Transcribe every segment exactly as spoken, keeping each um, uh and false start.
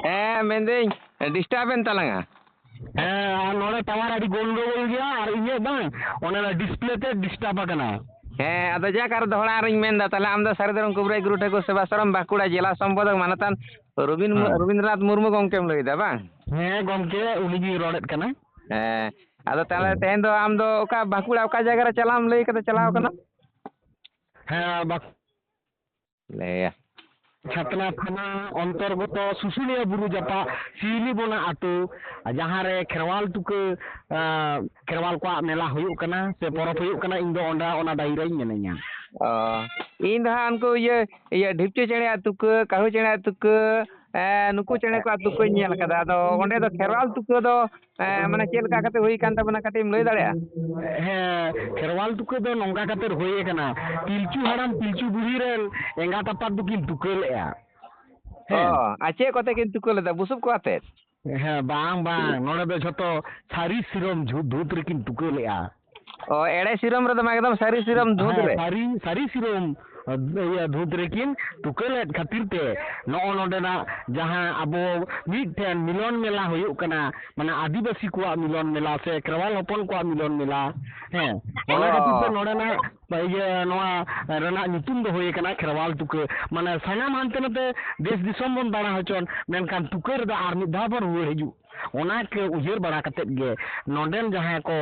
ᱦᱮᱸ, ᱢᱮᱱᱫᱟᱹᱧ, ᱰᱤᱥᱴᱟᱵ ᱮᱱ ᱛᱟᱞᱟᱝᱟ᱾ ᱦᱮᱸ, ᱟᱨ ᱱᱚᱰᱮ ᱴᱟᱣᱟᱨ ᱟᱹᱰᱤ ᱜᱚᱱᱰᱚᱜᱳᱞ ᱜᱮᱭᱟ, ᱟᱨ ᱤᱧᱟᱹᱜ ᱵᱟᱝ, ᱚᱱᱟ ᱰᱤᱥᱯᱞᱮ ᱛᱮ ᱰᱤᱥᱴᱟᱵ ᱟᱠᱟᱱᱟ᱾ ᱦᱮᱸ, ᱟᱫᱚ ᱡᱟᱠ, ᱟᱨ ᱫᱚᱦᱲᱟ ᱟᱨᱤᱧ ᱢᱮᱱᱫᱟ, ᱛᱟᱦᱞᱮ ᱟᱢ ᱫᱚ ᱥᱟᱹᱨᱤ ᱫᱷᱚᱨᱚᱢ ᱠᱩᱵᱨᱟᱹᱭ ᱜᱩᱨᱩ ᱴᱷᱟᱹᱠᱩᱨ ᱥᱮᱵᱟᱥᱨᱚᱢ ᱵᱟᱸᱠᱩᱲᱟ ᱡᱮᱞᱟ ᱥᱚᱢᱯᱟᱫᱚᱠ ᱢᱟᱱᱚᱛᱟᱱ ᱨᱚᱵᱤᱱ-, ᱦᱮᱸ᱾ ᱨᱚᱵᱤᱱᱫᱨᱚᱱᱟᱛᱷ ᱢᱩᱨᱢᱩ ᱜᱚᱢᱠᱮᱢ ᱞᱟᱹᱭᱫᱟ, ᱵᱟᱝ? ᱦᱮᱸ ᱜᱚᱢᱠᱮ, ᱩᱱᱤ ᱜᱮᱧ ᱨᱚᱲᱮᱫ ᱠᱟᱱᱟ᱾ ᱦᱮᱸ, ᱟᱫᱚ ᱛᱟᱦᱞᱮ ᱦᱮᱸ᱾ ᱛᱮᱦᱮᱧ ᱫᱚ ᱟᱢ ᱫᱚ ᱚᱠᱟ ᱵᱟᱸᱠᱩᱲᱟ, ᱚᱠᱟ ᱡᱟᱭᱜᱟ ᱨᱮ ᱪᱟᱞᱟᱣ ᱮᱢ ᱞᱟᱹᱭ ᱠᱟᱫᱟ, ᱪᱟᱞᱟᱣ ᱠᱟᱱᱟ? ᱦᱮᱸ, ᱵᱟᱸᱠ-, ᱞᱟᱹᱭᱟ᱾ ᱪᱷᱟᱛᱱᱟ ᱛᱷᱟᱱᱟ ᱚᱱᱛᱚᱨᱜᱚᱛᱚ ᱥᱩᱥᱩᱱᱤᱭᱟᱹ ᱵᱩᱨᱩ ᱡᱟᱯᱟᱜ ᱥᱤᱣᱞᱤᱵᱚᱱᱟ ᱟᱹᱛᱩ, ᱡᱟᱦᱟᱸ ᱨᱮ ᱠᱷᱮᱨᱣᱟᱞ ᱛᱩᱠᱟᱹ, ᱟᱸ, ᱠᱷᱮᱨᱣᱟᱞ ᱠᱚᱣᱟᱜ ᱢᱮᱞᱟ ᱦᱩᱭᱩᱜ ᱠᱟᱱᱟ ᱥᱮ ᱯᱚᱨᱚᱵᱽ ᱦᱩᱭᱩᱜ ᱠᱟᱱᱟ, ᱤᱧ ᱫᱚ ᱚᱸᱰᱮ ᱚᱱᱟ ᱰᱟᱹᱦᱤ ᱨᱮᱧ ᱢᱤᱱᱟᱹᱧᱟ᱾ ᱚ, ᱤᱧ ᱫᱚ ᱦᱟᱸᱜ ᱩᱱᱠᱩ ᱤᱭᱟᱹ, ᱤᱭᱟᱹ ᱰᱷᱤᱯᱪᱩ ᱪᱮᱬᱮᱭᱟᱜ ᱛᱩᱠᱟᱹ, ᱠᱟᱹᱦᱩ ᱪᱮᱬᱮᱭᱟᱜ ᱛᱩᱠᱟᱹ, ᱮᱸ, ᱱᱩᱠᱩ ᱪᱮᱬᱮ ᱠᱚᱣᱟᱜ ᱛᱩᱠᱟᱹᱧ ᱧᱮᱞ ᱠᱟᱫᱟ᱾ ᱟᱫᱚ ᱚᱸᱰᱮ ᱫᱚ ᱠᱷᱮᱨᱣᱟᱞ ᱛᱩᱠᱟᱹ ᱫᱚ, ᱮᱸ, ᱢᱟᱱᱮ ᱪᱮᱫ ᱞᱮᱠᱟ ᱠᱟᱛᱮ ᱦᱩᱭ ᱠᱟᱱ ᱛᱟᱵᱚᱱᱟ, ᱠᱟᱹᱴᱤᱡ ᱮᱢ ᱞᱟᱹᱭ ᱫᱟᱲᱮᱭᱟᱜᱼᱟ? ᱦᱮᱸ, ᱠᱷᱮᱨᱣᱟᱞ ᱛᱩᱠᱟᱹ ᱫᱚ ᱱᱚᱝᱠᱟ ᱠᱟᱛᱮ ᱦᱩᱭ ᱟᱠᱟᱱᱟ, ᱯᱤᱞᱪᱩ ᱦᱟᱲᱟᱢ ᱯᱤᱞᱪᱩ ᱵᱩᱲᱦᱤ ᱨᱮᱱ ᱮᱸᱜᱟᱛ ᱟᱯᱟᱛ ᱫᱚᱠᱤᱱ ᱛᱩᱠᱟᱹ ᱞᱮᱫᱼᱟ᱾ ᱚ, ᱦᱮᱸ᱾ ᱟᱨ ᱪᱮᱫ ᱠᱚᱛᱮ ᱠᱤᱱ ᱛᱩᱠᱟᱹ ᱞᱮᱫᱟ? ᱵᱩᱥᱩᱵ ᱠᱚ ᱟᱛᱮᱫ? ᱦᱮᱸ, ᱵᱟᱝ, ᱵᱟᱝ, ᱱᱚᱰᱮ ᱫᱚ ᱡᱷᱚᱛᱚ ᱥᱟᱹᱨᱤ ᱥᱤᱨᱚᱢ ᱡᱷᱩ-, ᱫᱷᱩᱛ ᱨᱮᱠᱤᱱ ᱛᱩᱠᱟᱹ ᱞᱮᱫᱼᱟ᱾ ᱚ, ᱮᱲᱮ ᱥᱤᱨᱚᱢ ᱨᱮᱫᱚ ᱢᱟ ᱮᱠᱫᱚᱢ ᱥᱟᱹᱨᱤ ᱥᱤᱨᱚᱢ ᱫᱷᱩᱛ ᱦᱮᱸ, ᱨᱮ᱾ ᱥᱟᱹᱨᱤ, ᱥᱟᱹᱨᱤ ᱥᱤᱨᱚᱢ, ᱤᱭᱟᱹ, ᱫᱷᱩᱛ ᱨᱮᱠᱤᱱ ᱛᱩᱠᱟᱹ ᱞᱮᱫ ᱠᱷᱟᱹᱛᱤᱨ ᱛᱮ ᱱᱚᱜᱼᱚ ᱱᱚᱰᱮᱱᱟᱜ ᱡᱟᱦᱟᱸ ᱟᱵᱚ ᱢᱤᱫᱴᱷᱮᱱ ᱢᱤᱞᱚᱱ ᱢᱮᱞᱟ ᱦᱩᱭᱩᱜ ᱠᱟᱱᱟ, ᱢᱟᱱᱮ ᱟᱹᱫᱤᱵᱟᱹᱥᱤ ᱠᱚᱣᱟᱜ ᱢᱤᱞᱚᱱ ᱢᱮᱞᱟ ᱥᱮ ᱠᱷᱮᱨᱣᱟᱞ ᱦᱚᱯᱚᱱ ᱠᱚᱣᱟᱜ ᱢᱤᱞᱚᱱ ᱢᱮᱞᱟ, ᱦᱮᱸ, ᱚᱱᱟ ᱚ᱾ ᱠᱷᱟᱹᱛᱤᱨ ᱛᱮ ᱱᱚᱰᱮᱱᱟᱜ ᱤᱭᱟᱹ, ᱱᱚᱣᱟ ᱨᱮᱱᱟᱜ ᱧᱩᱛᱩᱢ ᱫᱚ ᱦᱩᱭ ᱟᱠᱟᱱᱟ ᱠᱷᱮᱨᱣᱟᱞ ᱛᱩᱠᱟᱹ᱾ ᱢᱟᱱᱮ ᱥᱟᱱᱟᱢ ᱦᱟᱱᱛᱮ ᱱᱟᱛᱮ ᱫᱮᱥ ᱫᱤᱥᱚᱢ ᱵᱚᱱ ᱫᱟᱬᱟ ᱦᱚᱪᱚᱱ, ᱢᱮᱱᱠᱷᱟᱱ ᱛᱩᱠᱟᱹ ᱨᱮᱫᱚ ᱟᱨ ᱢᱤᱫ ᱫᱷᱟᱣ ᱵᱚᱱ ᱨᱩᱣᱟᱹᱲ ᱦᱤᱡᱩᱜ᱾ ᱚᱱᱟ ᱠᱚ ᱩᱭᱦᱟᱹᱨ ᱵᱟᱲᱟ ᱠᱟᱛᱮᱫ ᱜᱮ ᱱᱚᱰᱮᱱ ᱡᱟᱦᱟᱸᱭ ᱠᱚ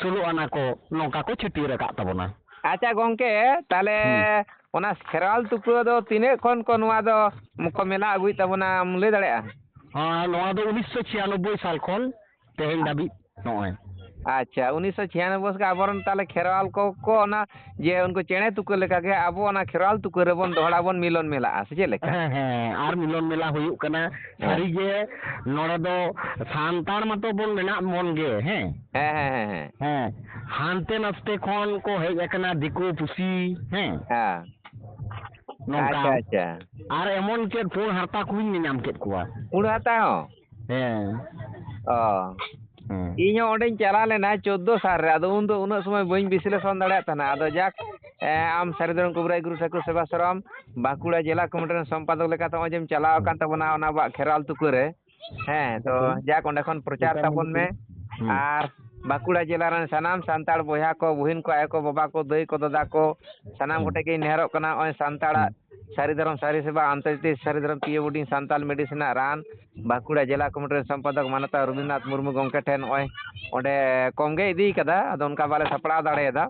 ᱥᱳᱞᱳ ᱟᱱᱟ ᱠᱚ ᱱᱚᱝᱠᱟ ᱠᱚ ᱪᱷᱟᱹᱴᱭᱟᱹᱨ ᱟᱠᱟᱫ ᱛᱟᱵᱚᱱᱟ᱾ ᱟᱪᱪᱷᱟ ᱜᱚᱝᱠᱮ, ᱛᱟᱦᱞᱮ ᱦᱩᱸ᱾ ᱚᱱᱟ ᱠᱷᱮᱨᱣᱟᱞ ᱛᱩᱠᱟᱹ ᱫᱚ ᱛᱤᱱᱟᱹᱜ ᱠᱷᱚᱱ ᱠᱚ ᱱᱚᱣᱟ ᱫᱚ ᱠᱚ ᱢᱮᱞᱟ ᱟᱹᱜᱩᱭᱮᱫ ᱛᱟᱵᱚᱱᱟᱢ ᱞᱟᱹᱭ ᱫᱟᱲᱮᱭᱟᱜᱼᱟ? ᱦᱮᱸ, ᱱᱚᱣᱟ ᱫᱚ ᱩᱱᱤᱥᱥᱚ ᱪᱷᱤᱭᱟᱱᱚᱵᱵᱳᱭ ᱥᱟᱞ ᱠᱷᱚᱱ ᱛᱮᱦᱮᱧ ᱫᱷᱟᱹᱵᱤᱡ ᱱᱚᱜᱼᱚᱭ᱾ ᱟᱪᱪᱷᱟ, ᱩᱱᱤᱥᱥᱚ ᱪᱷᱤᱭᱟᱱᱚᱵᱵᱳᱭ ᱥᱮ ᱟᱵᱚᱨᱮᱱ ᱛᱟᱦᱞᱮ ᱠᱷᱮᱨᱣᱟᱞ ᱠᱚ, ᱠᱚ ᱚᱱᱟ ᱡᱮ ᱩᱱᱠᱩ ᱪᱮᱬᱮ ᱛᱩᱠᱟᱹ ᱞᱮᱠᱟᱜᱮ ᱟᱵᱚ ᱚᱱᱟ ᱠᱷᱮᱨᱣᱟᱞ ᱛᱩᱠᱟᱹ ᱨᱮᱵᱚᱱ ᱫᱚᱦᱲᱟ ᱵᱚᱱ ᱢᱤᱞᱚᱱ ᱢᱮᱞᱟᱜᱼᱟ, ᱥᱮ ᱪᱮᱫ ᱞᱮᱠᱟ? ᱦᱮᱸ, ᱦᱮᱸ, ᱟᱨ ᱢᱤᱞᱚᱱ ᱢᱮᱞᱟ ᱦᱩᱭᱩᱜ ᱠᱟᱱᱟ᱾ ᱦᱮᱸ᱾ ᱥᱟᱹᱨᱤᱜᱮ ᱱᱚᱰᱮ ᱫᱚ ᱥᱟᱱᱛᱟᱲ ᱢᱟᱛᱚ ᱵᱚᱱ ᱢᱮᱱᱟᱜ ᱵᱚᱱ ᱜᱮ, ᱦᱮᱸ? ᱦᱮᱸ, ᱦᱮᱸ, ᱦᱮᱸ, ᱦᱮᱸ᱾ ᱦᱮᱸ, ᱦᱟᱱᱛᱮ ᱱᱟᱛᱮ ᱠᱷᱚᱱ ᱠᱚ ᱦᱮᱡ ᱟᱠᱟᱱᱟ ᱫᱤᱠᱩ ᱯᱩᱥᱤ, ᱦᱮᱸ? ᱦᱮᱸ᱾ ᱱᱚᱝᱠᱟ᱾ ᱟᱪᱪᱷᱟ, ᱟᱪᱪᱷᱟ᱾ ᱟᱨ ᱮᱢᱚᱱ ᱪᱮᱫ ᱯᱩᱸᱰ ᱦᱟᱨᱛᱟ ᱠᱚᱦᱚᱸᱧ ᱧᱮᱧᱟᱢ ᱠᱮᱫ ᱠᱚᱣᱟ᱾ ᱯᱩᱸᱰ ᱦᱟᱨᱛᱟ ᱦᱚᱸ? ᱦᱮᱸ᱾ ᱚ᱾ ᱦᱮᱸ᱾ ᱤᱧ ᱦᱚᱸ ᱚᱸᱰᱮᱧ ᱪᱟᱞᱟᱣ ᱞᱮᱱᱟ ᱪᱳᱫᱽᱫᱳ ᱥᱟᱞ ᱨᱮ, ᱟᱫᱚ ᱩᱱ ᱫᱚ ᱩᱱᱟᱹᱜ ᱥᱚᱢᱚᱭ ᱵᱟᱹᱧ ᱵᱤᱥᱞᱮᱥᱚᱱ ᱫᱟᱲᱮᱭᱟᱜ ᱛᱟᱦᱮᱱᱟ᱾ ᱟᱫᱚ ᱡᱟᱠ, ᱮ, ᱟᱢ ᱥᱟᱹᱨᱤ ᱫᱷᱚᱨᱚᱢ ᱠᱩᱵᱨᱟᱭ ᱜᱩᱨᱩ ᱴᱷᱟᱹᱠᱩᱨ ᱥᱮᱵᱟᱥᱨᱚᱢ ᱵᱟᱸᱠᱩᱲᱟ ᱡᱮᱞᱟ ᱠᱚᱢᱤᱴᱤ ᱨᱮᱱ ᱥᱚᱢᱯᱟᱫᱚᱠ ᱞᱮᱠᱟᱛᱮ ᱱᱚᱜᱼᱚᱭ ᱡᱮᱢ ᱪᱟᱞᱟᱣ ᱟᱠᱟᱱ ᱛᱟᱵᱚᱱᱟ ᱚᱱᱟ ᱟᱵᱚᱣᱟᱜ ᱠᱷᱮᱨᱣᱟᱞ ᱛᱩᱠᱟᱹ ᱨᱮ᱾ ᱦᱮᱸ, ᱛᱚ ᱦᱩᱸ᱾ ᱡᱟᱠ, ᱚᱸᱰᱮ ᱠᱷᱚᱱ ᱯᱨᱚᱪᱟᱨ ᱛᱟᱵᱚᱱ ᱢᱮ᱾ ᱦᱩᱸ᱾ ᱟᱨ ᱵᱟᱸᱠᱩᱲᱟ ᱡᱮᱞᱟ ᱨᱮᱱ ᱥᱟᱱᱟᱢ ᱥᱟᱱᱛᱟᱲ ᱵᱚᱭᱦᱟ ᱠᱚ, ᱵᱩᱦᱤᱱ ᱠᱚ, ᱟᱭᱳ ᱠᱚ, ᱵᱟᱵᱟ ᱠᱚ, ᱫᱟᱹᱭ ᱠᱚ, ᱫᱟᱫᱟ ᱠᱚ, ᱥᱟᱱᱟᱢ ᱦᱩᱸ᱾ ᱠᱚᱴᱷᱮᱱ ᱜᱮᱧ ᱱᱮᱦᱚᱨᱚᱜ ᱠᱟᱱᱟ, ᱱᱚᱜᱼᱚᱭ ᱥᱟᱱᱛᱟᱲᱟᱜ ᱦᱩᱸ᱾ ᱥᱟᱹᱨᱤ ᱫᱷᱚᱨᱚᱢ ᱥᱟᱹᱨᱤ ᱥᱮᱵᱟ ᱟᱱᱛᱚᱨᱡᱟᱛᱤᱭᱚ ᱥᱟᱹᱨᱤ ᱫᱷᱚᱨᱚᱢ ᱯᱤᱭᱳ ᱵᱳᱨᱰᱤᱝ ᱥᱟᱱᱛᱟᱞ ᱢᱮᱰᱤᱥᱤᱱᱟᱜ ᱨᱟᱱ ᱵᱟᱸᱠᱩᱲᱟ ᱡᱮᱞᱟ ᱠᱚᱢᱤᱴᱤ ᱨᱮᱱ ᱥᱚᱢᱯᱟᱫᱚᱠ ᱢᱟᱱᱚᱛᱟᱱ ᱨᱚᱵᱤᱱᱫᱨᱚᱱᱟᱛᱷ ᱢᱩᱨᱢᱩ ᱜᱚᱢᱠᱮ ᱴᱷᱮᱱ ᱱᱚᱜᱼᱚᱭ ᱚᱸᱰᱮ ᱠᱚᱢ ᱜᱮ ᱤᱫᱤ ᱠᱟᱫᱟ, ᱟᱫᱚ ᱚᱱᱠᱟ ᱵᱟᱞᱮ ᱥᱟᱯᱲᱟᱣ ᱫᱟᱲᱮᱭᱟᱫᱟ᱾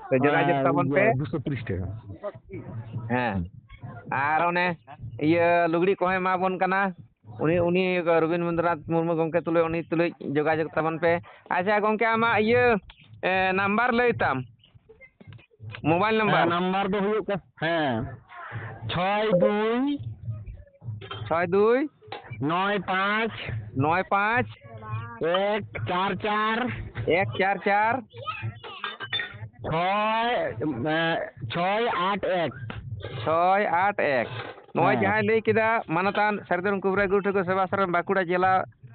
ᱛᱚ ᱡᱳᱜᱟᱡᱳᱜᱽ ᱦᱮᱸ, ᱛᱟᱵᱚᱱ ᱯᱮ᱾ ᱤᱭᱟᱹ, ᱫᱩᱥᱚ ᱛᱤᱨᱤᱥ ᱴᱟᱠᱟ᱾ ᱦᱮᱸ, ᱟᱨ ᱚᱱᱮ ᱤᱭᱟᱹ ᱞᱩᱜᱽᱲᱤ ᱠᱚᱦᱚᱸ ᱮᱢᱟ ᱵᱚᱱ ᱠᱟᱱᱟ ᱩᱱᱤ, ᱩᱱᱤ ᱨᱚᱵᱤᱱᱫᱨᱚᱱᱟᱛᱷ ᱢᱩᱨᱢᱩ ᱜᱚᱢᱠᱮ ᱛᱩᱞᱩᱡ, ᱩᱱᱤ ᱛᱩᱞᱩᱡ ᱡᱳᱜᱟᱡᱳᱜᱽ ᱛᱟᱵᱚᱱ ᱯᱮ᱾ ᱟᱪᱪᱷᱟ ᱜᱚᱢᱠᱮ, ᱟᱢᱟᱜ ᱤᱭᱟᱹ, ᱮ, ᱱᱟᱢᱵᱟᱨ ᱞᱟᱹᱭ ᱛᱟᱢ, ᱢᱳᱵᱟᱭᱤᱞ ᱦᱮᱸ, ᱱᱟᱢᱵᱟᱨ᱾ ᱱᱟᱢᱵᱟᱨ ᱫᱚ ᱦᱩᱭᱩᱜ ᱠᱟᱱᱟ, ᱦᱮᱸ, ᱪᱷᱚᱭ ᱫᱩᱭ ᱪᱷᱚᱭ ᱫᱩᱭ ᱱᱚᱭ ᱯᱟᱸᱪ ᱱᱚᱭ ᱯᱟᱸᱪ ᱮᱠ ᱪᱟᱨ ᱪᱟᱨ ᱮᱠ ᱪᱟᱨ ᱪᱟᱨ ᱪᱷᱚᱭ, ᱮ, ᱪᱷᱚᱭ ᱟᱴ ᱮᱠ᱾ ᱪᱷᱚᱭ ᱟᱴ ᱮᱠ᱾ ᱱᱚᱜᱼᱚᱭ ᱦᱮᱸ᱾ ᱡᱟᱦᱟᱸᱭ ᱞᱟᱹᱭ ᱠᱮᱫᱟ, ᱢᱟᱱᱚᱛᱟᱱ ᱥᱟᱹᱨᱤ ᱫᱷᱚᱨᱚᱢ ᱠᱩᱵᱨᱟᱭ ᱜᱩᱨᱩ ᱴᱷᱟᱹᱠᱩᱨ ᱥᱮᱵᱟ ᱟᱥᱨᱚᱢ ᱵᱟᱸᱠᱩᱲᱟ ᱡᱮᱞᱟ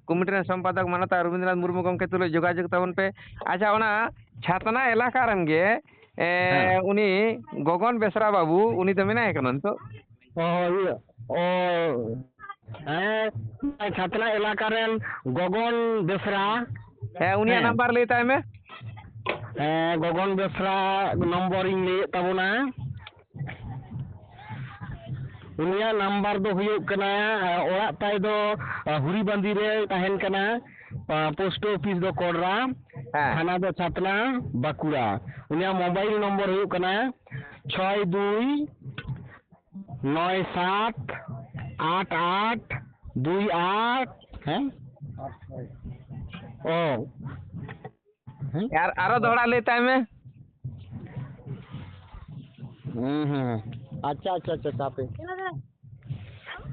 ᱠᱚᱢᱤᱴᱤ ᱨᱮᱱ ᱥᱚᱢᱯᱟᱫᱚᱠ ᱢᱟᱱᱚᱛᱟᱱ ᱨᱚᱵᱤᱱᱫᱨᱚᱱᱟᱛᱷ ᱢᱩᱨᱢᱩ ᱜᱚᱢᱠᱮ ᱛᱩᱞᱩᱡ ᱡᱳᱜᱟᱡᱳᱜᱽ ᱛᱟᱵᱚᱱ ᱯᱮ᱾ ᱟᱪᱪᱷᱟ, ᱚᱱᱟ ᱪᱷᱟᱛᱱᱟ ᱮᱞᱟᱠᱟ ᱨᱮᱱ ᱜᱮ, ᱮ, ᱦᱮᱸ᱾ ᱩᱱᱤ ᱜᱚᱜᱚᱱ ᱵᱮᱥᱨᱟ ᱵᱟᱹᱵᱩ, ᱩᱱᱤ ᱫᱚ ᱢᱮᱱᱟᱭ ᱠᱟᱱᱟ ᱱᱤᱛᱚᱜ? ᱚ, ᱤᱭᱟᱹ, ᱚ, ᱦᱮᱸ, ᱪᱷᱟᱛᱱᱟ ᱮᱞᱟᱠᱟ ᱨᱮᱱ ᱜᱚᱜᱚᱱ ᱵᱮᱥᱨᱟ᱾ ᱦᱮᱸ, ᱩᱱᱤᱭᱟᱜ ᱦᱮᱸ᱾ ᱱᱟᱢᱵᱟᱨ ᱞᱟᱹᱭ ᱛᱟᱭ ᱢᱮ᱾ ᱦᱮᱸ, ᱜᱚᱜᱚᱱ ᱵᱮᱥᱨᱟ ᱱᱚᱢᱵᱚᱨᱤᱧ ᱞᱟᱹᱭᱮᱫ ᱛᱟᱵᱚᱱᱟ᱾ ᱩᱱᱤᱭᱟᱜ ᱱᱟᱢᱵᱟᱨ ᱫᱚ ᱦᱩᱭᱩᱜ ᱠᱟᱱᱟ, ᱚᱲᱟᱜ ᱛᱟᱭ ᱫᱚ ᱦᱩᱨᱤᱵᱟᱸᱫᱤ ᱨᱮ ᱛᱟᱦᱮᱱ ᱠᱟᱱᱟ, ᱯᱳᱥᱴ ᱚᱯᱷᱤᱥ ᱫᱚ ᱠᱚᱲᱨᱟ, ᱦᱮᱸ᱾ ᱛᱷᱟᱱᱟ ᱫᱚ ᱪᱷᱟᱛᱱᱟ, ᱵᱟᱸᱠᱩᱲᱟ᱾ ᱩᱱᱤᱭᱟᱜ ᱢᱳᱵᱟᱭᱤᱞ ᱱᱚᱢᱵᱚᱨ ᱦᱩᱭᱩᱜ ᱠᱟᱱᱟ ᱪᱷᱚᱭ ᱫᱩᱭ ᱱᱚᱭ ᱥᱟᱛ ᱟᱴ ᱟᱴ ᱫᱩᱭ ᱟᱴ, ᱦᱮᱸ? ᱚ᱾ ᱦᱮᱸ? ᱟᱨ, ᱟᱨᱚ ᱫᱚᱦᱲᱟ ᱞᱟᱹᱭ ᱛᱟᱭ ᱢᱮ᱾ ᱦᱩᱸ, ᱦᱩᱸ᱾ ᱟᱪᱪᱷᱟ, ᱟᱪᱪᱷᱟ, ᱟᱪᱪᱷᱟ, ᱦᱟᱯᱮ᱾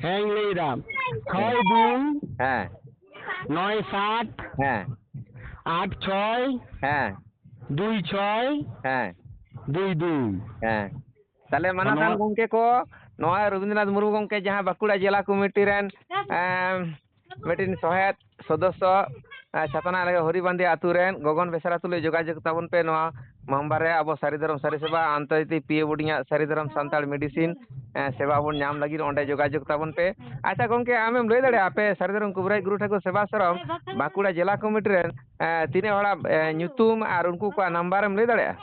ᱦᱮᱸᱧ ᱞᱟᱹᱭᱫᱟ᱾ ᱪᱷᱚᱭ ᱫᱩᱭ ᱦᱮᱸ᱾ ᱱᱚᱭ ᱥᱟᱛ ᱦᱮᱸ᱾ ᱟᱴ ᱪᱷᱚᱭ ᱦᱮᱸ᱾ ᱫᱩᱭ ᱪᱷᱚᱭ ᱦᱮᱸ᱾ ᱫᱩᱭ ᱫᱩᱭ᱾ ᱦᱮᱸ᱾ ᱛᱟᱦᱞᱮ ᱢᱟᱱᱚᱛᱟᱱ ᱱᱚᱣᱟ ᱜᱚᱢᱠᱮ ᱠᱚ, ᱱᱚᱣᱟ ᱨᱚᱵᱤᱱᱫᱨᱚᱱᱟᱛᱷ ᱢᱩᱨᱢᱩ ᱜᱚᱢᱠᱮ ᱡᱟᱦᱟᱸ ᱵᱟᱸᱠᱩᱲᱟ ᱡᱮᱞᱟ ᱠᱚᱢᱤᱴᱤ ᱨᱮᱱ, ᱮᱸ, ᱢᱤᱫᱴᱤᱱ ᱥᱚᱦᱮᱫ ᱥᱚᱫᱚᱥᱥᱚ, ᱮ, ᱪᱷᱟᱛᱱᱟ ᱮᱞᱟᱠᱟ ᱦᱚᱨᱤᱵᱟᱸᱫᱤ ᱟᱹᱛᱩ ᱨᱮᱱ ᱜᱚᱜᱚᱱ ᱵᱮᱥᱨᱟ ᱛᱩᱞᱩᱡ ᱡᱳᱜᱟᱡᱳᱜᱽ ᱛᱟᱵᱚᱱ ᱯᱮ᱾ ᱱᱚᱣᱟ ᱢᱟᱢᱵᱟ ᱨᱮ ᱟᱵᱚ ᱥᱟᱹᱨᱤ ᱫᱷᱚᱨᱚᱢ ᱥᱟᱹᱨᱤ ᱥᱮᱵᱟ ᱟᱱᱛᱚᱭᱛᱤ ᱯᱤᱭᱮ ᱵᱳᱨᱰᱤᱝ ᱟᱜ ᱥᱟᱹᱨᱤ ᱫᱷᱚᱨᱚᱢ ᱥᱟᱱᱛᱟᱲ ᱢᱮᱰᱤᱥᱤᱱ, ᱮ, ᱥᱮᱵᱟ ᱵᱚᱱ ᱧᱟᱢ ᱞᱟᱹᱜᱤᱫ ᱚᱸᱰᱮ ᱡᱳᱜᱟᱡᱳᱜᱽ ᱛᱟᱵᱚᱱ ᱯᱮ᱾ ᱟᱪᱪᱷᱟ ᱜᱚᱢᱠᱮ, ᱟᱢᱮᱢ ᱞᱟᱹᱭ ᱫᱟᱲᱮᱭᱟᱜᱼᱟ ᱟᱯᱮ ᱥᱟᱹᱨᱤ ᱫᱷᱚᱨᱚᱢ ᱠᱩᱵᱨᱟᱭ ᱜᱩᱨᱩ ᱴᱷᱟᱹᱠᱩᱨ ᱥᱮᱵᱟ ᱟᱥᱨᱚᱢ ᱵᱟᱸᱠᱩᱲᱟ ᱡᱮᱞᱟ ᱠᱚᱢᱤᱴᱤ ᱨᱮᱱ, ᱮ, ᱛᱤᱱᱟᱹᱜ ᱦᱚᱲᱟᱜ, ᱮ, ᱧᱩᱛᱩᱢ ᱟᱨ ᱩᱱᱠᱩ ᱠᱚᱣᱟᱜ ᱱᱟᱢᱵᱟᱨ ᱮᱢ ᱞᱟᱹᱭ ᱫᱟᱲᱮᱭᱟᱜᱼᱟ?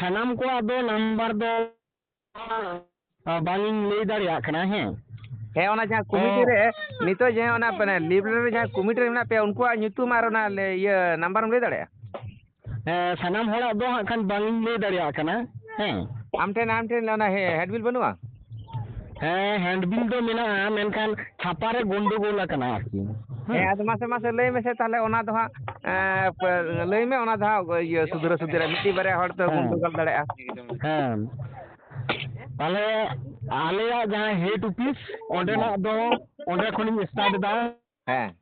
ᱥᱟᱱᱟᱢ ᱠᱚᱣᱟᱜ ᱫᱚ ᱱᱟᱢᱵᱟᱨ ᱫᱚ ᱵᱟᱝ ᱤᱧ ᱞᱟᱹᱭ ᱫᱟᱲᱮᱭᱟᱜ ᱠᱟᱱᱟ᱾ ᱦᱮᱸ, ᱦᱮᱸ, ᱚᱱᱟ ᱡᱟᱦᱟᱸ ᱠᱚᱢᱤᱴᱤ ᱨᱮ ᱱᱤᱛᱚᱜ ᱡᱟᱦᱟᱸ ᱚᱱᱟ ᱢᱟᱱᱮ ᱞᱤᱵᱷ ᱨᱮ ᱡᱟᱦᱟᱸ ᱠᱚᱢᱤᱴᱤ ᱨᱮ ᱢᱮᱱᱟᱜ ᱯᱮᱭᱟ, ᱩᱱᱠᱩᱣᱟᱜ ᱧᱩᱛᱩᱢ ᱟᱨ ᱚᱱᱟ ᱞᱮ-, ᱤᱭᱟᱹ ᱱᱟᱢᱵᱟᱨ ᱮᱢ ᱞᱟᱹᱭ ᱫᱟᱲᱮᱭᱟᱜᱼᱟ? ᱦᱮᱸ, ᱥᱟᱱᱟᱢ ᱦᱚᱲᱟᱜ ᱫᱚ ᱦᱟᱸᱜ ᱠᱷᱟᱱ ᱵᱟᱝ ᱤᱧ ᱞᱟᱹᱭ ᱫᱟᱲᱮᱭᱟᱜ ᱠᱟᱱᱟ᱾ ᱦᱮᱸ, ᱟᱢ ᱴᱷᱮᱱ, ᱟᱢ ᱴᱷᱮᱱ ᱚᱱᱟ ᱦᱮ-, ᱦᱮᱰᱵᱤᱞ ᱵᱟᱹᱱᱩᱜᱼᱟ? ᱦᱮᱸ, ᱦᱮᱱᱰᱵᱤᱞ ᱫᱚ ᱢᱮᱱᱟᱜᱼᱟ, ᱢᱮᱱᱠᱷᱟᱱ ᱪᱷᱟᱯᱟ ᱨᱮ ᱜᱚᱱᱰᱳᱜᱳᱞ ᱟᱠᱟᱱᱟ ᱟᱨᱠᱤ᱾ ᱦᱮᱸ, ᱦᱮᱸ᱾ ᱟᱫᱚ ᱢᱟᱥᱮ, ᱢᱟᱥᱮ ᱞᱟᱹᱭ ᱢᱮᱥᱮ ᱛᱟᱦᱚᱞᱮ, ᱚᱱᱟ ᱫᱚ ᱦᱟᱸᱜ, ᱮᱸ, ᱯᱮ-, ᱞᱟᱹᱭ ᱢᱮ, ᱚᱱᱟ ᱫᱚ ᱦᱟᱸᱜ ᱤᱭᱟᱹ ᱥᱩᱫᱷᱨᱟᱹ ᱥᱩᱫᱷᱨᱟᱹ ᱢᱤᱫᱴᱤᱡ ᱵᱟᱨᱭᱟ ᱦᱚᱲ ᱛᱚ ᱦᱮᱸ᱾ ᱜᱚᱱᱰᱳᱜᱳᱞ ᱫᱟᱲᱮᱭᱟᱜᱼᱟ᱾ ᱦᱮᱸ, ᱛᱟᱦᱚᱞᱮ ᱟᱞᱮᱭᱟᱜ ᱡᱟᱦᱟᱸ ᱦᱮᱰ ᱚᱯᱷᱤᱥ, ᱚᱸᱰᱮᱱᱟᱜ ᱫᱚ, ᱚᱸᱰᱮ ᱠᱷᱚᱱᱤᱧ ᱥᱴᱟᱨᱴ ᱮᱫᱟ᱾ ᱦᱮᱸ᱾